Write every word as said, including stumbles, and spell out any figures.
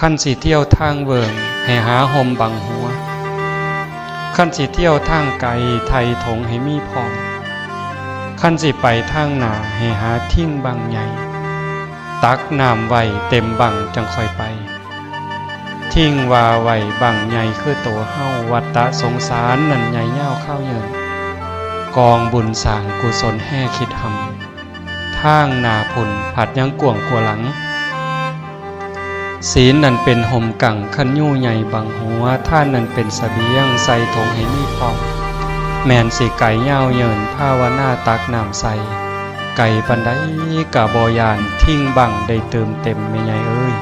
คันสิเที่ยวทางเวิ้ง ให้หาฮ่มบังหัว คันสิเที่ยวทางไกล ไถ่ถงให้มีพร้อม คันสิไปทางหน้า ให้หาทิงบั้งใหญ่ ตักน้ำไว้เต็มบั้งจั่งค่อยไป ทิงว่าไว้บั้งใหญ่คือโตเฮา วัฏฏะสงสารนั้นใหญ่ยาวคาวยืน กองบุญสร้างกุศลแฮ่คิดหำ ทางหน้าพุ้นผัดยังกว้างกว่าหลัง ศีลนั้นเป็นฮ่มกั้ง คันยูใหญ่บั้งหัว ทานนั้นเป็นเสบียง ใส่ถงให้มีพร้อม แม่นสิไกลยาวเยิน ภาวนาตักน้ำใส่ ไกลปานใดกะบ่ย้าน ทิงบั้งได้เติมเต็ม แม่ใหญ่เอ้ย